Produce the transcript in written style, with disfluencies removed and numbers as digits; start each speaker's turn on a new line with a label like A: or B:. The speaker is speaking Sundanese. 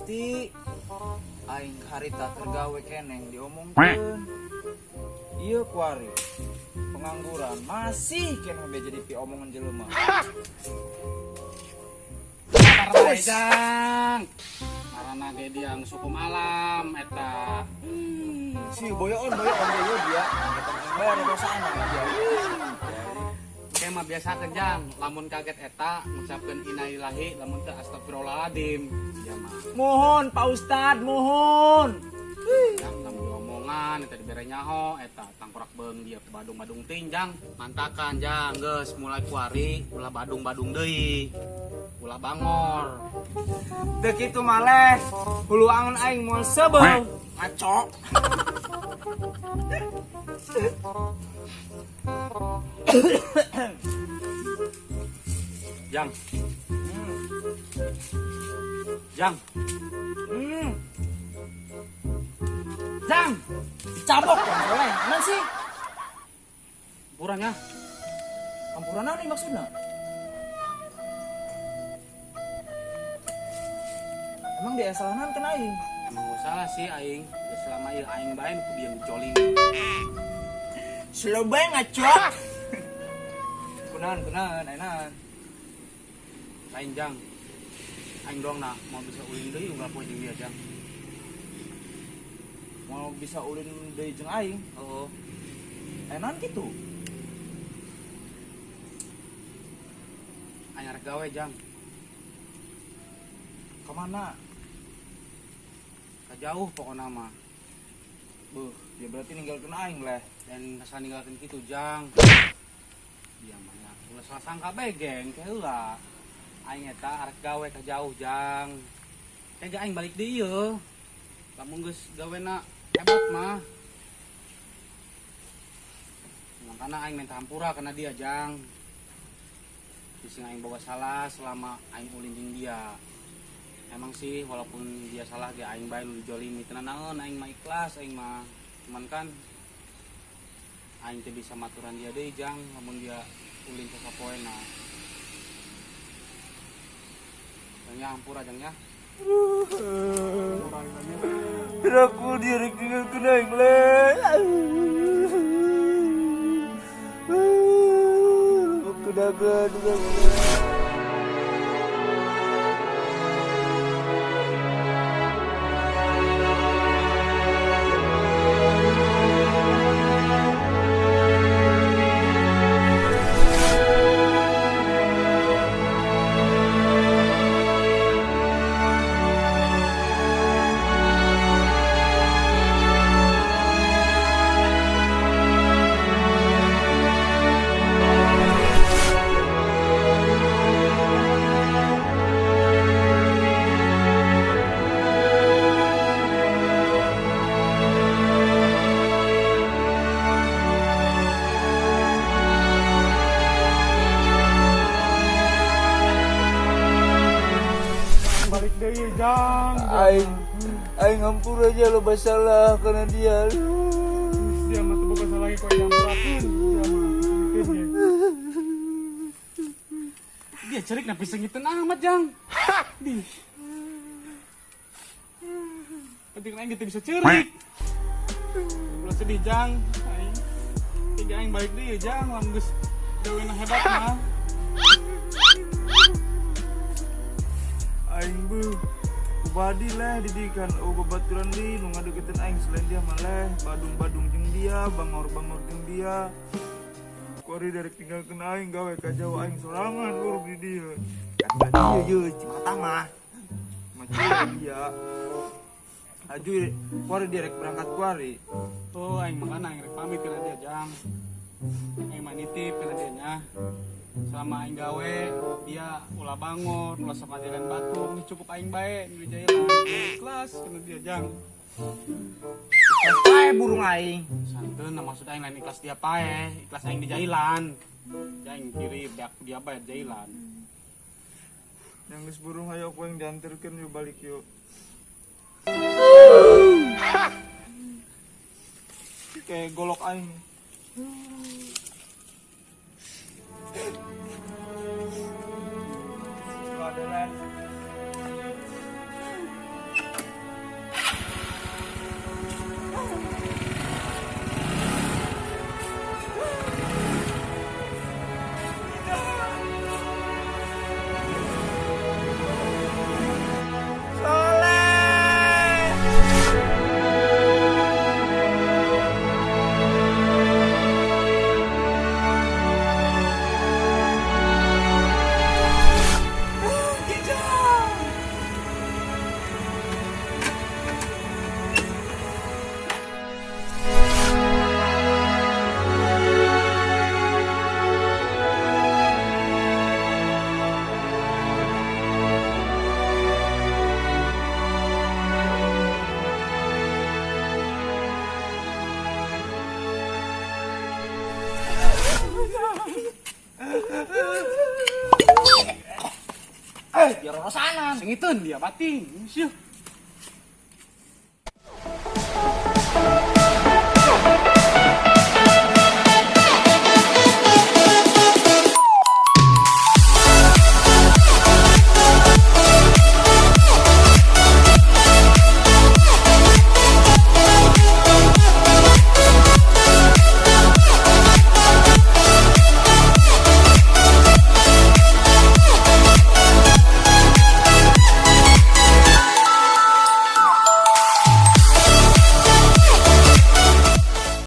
A: Gusti. Aing harita keur gawe keneng diomongkeun. Ieu kuari pengangguran masih keneh be jadi pi omongan jelema.
B: Sabar bae, Jang. Marana ge dia geus hukum alam eta.
A: Si boyoon boyoon deui dia. Eta bayar dosaan mah dia.
B: Kayak mah biasakeun, Jang, lamun kaget eta ngucapkeun innalillahi, lamun teu astagfirullahaladzim. Dia mah.
A: Mohon Pak Ustad, mohon.
B: Jang, lamun diomongan eta dibere nyaho eta tangkorak beung dia ke badung-badung ting, Jang. Mantakan, Jang, geus mulai kuari ulah badung-badung deui. Ulah bangor.
A: Teu kitu maleh, hulu angen aing moal seubeuh. Ngaco.
B: Jang. Jang.
A: Jang, dicabok kan boleh. Mana sih?
B: Ampurannya.
A: Ampuran nih maksudnya? Emang dia salahan kena aing?
B: Emang gak salah sih aing. Ya selama ieu aing bae nu dia dijolim.
A: Slow bae ngaco. Kunaon kunaon enak.
B: Lain Jang. Aing doang nak mau bisa ulin deui unggal poe jeung dia Jang.
A: Mau bisa ulin deui jeung aing?
B: Heeh.
A: Enak kitu.
B: Aing arek gawe Jang.
A: Kemana?
B: Ka jauh pokona mah.
A: Beuh, ya berarti ninggalkeun aing leh.
B: Dan asa ninggalkeun kitu Jang. Dia mah nya ulah salah sangka bae geng ke heula. Aing eta arek gawe ka jauh Jang. Tega aing balik deui ieu. Lamun geus gawena hebat mah. Makana aing minta hampura kana dia Jang. Bisi aing boga salah selama aing ulin jeung dia. Emang sih walaupun dia salah ge aing bae nu dijolimi teu naon aing mah ikhlas aing mah. Cuman kan aing teu bisa maturan dia deui Jang lamun dia ulin sasapoena. Jang hampura Jang ya.
A: Aku dia rek tinggalkeun aing leh. Aku dagang. Aing hampura aja lo salah karena dia.
B: Dia mah teu boga salah lagi kok dihampurakeun. Dia mah dia cerik na pisengiteun amat Jang. Di. Penting aing teu bisa cerik. Ulah sedih Jang. Aing tiga aing balik deui Jang lamun geus gawena hebat mah.
A: Aing beuh ubadi leh didikan oh babaturan di nu ngadeukeuteun aing selain dia mah leh badung-badung jeung dia bangor-bangor jeung dia kuari dari tinggalkeun aing gawe ka jauh aing sorangan urug di dieu kan dia ye cimata mah macam dia aju kuari direk berangkat kuari
B: oh aing makana aing rek pamit kana dia Jang aing mah nitip kana dia nya. Selama aing gawe dia ulah bangor, ulah sok ngajaran batur, cukup aing bae nu dijailan. Ikhlas kana dia Jang.
A: Ikhlas pae burung aing.
B: Santeun nah maksud aing lain ikhlas dia pae, ikhlas aing dijailan. Aing kiri beak dia bae jailan.
A: Yang geus burung hayo ku aing dianterkeun yuk balik yuk. Kayak golok aing. Ada
C: Lorosanan.
B: Sengiteun dia batin. Sieun.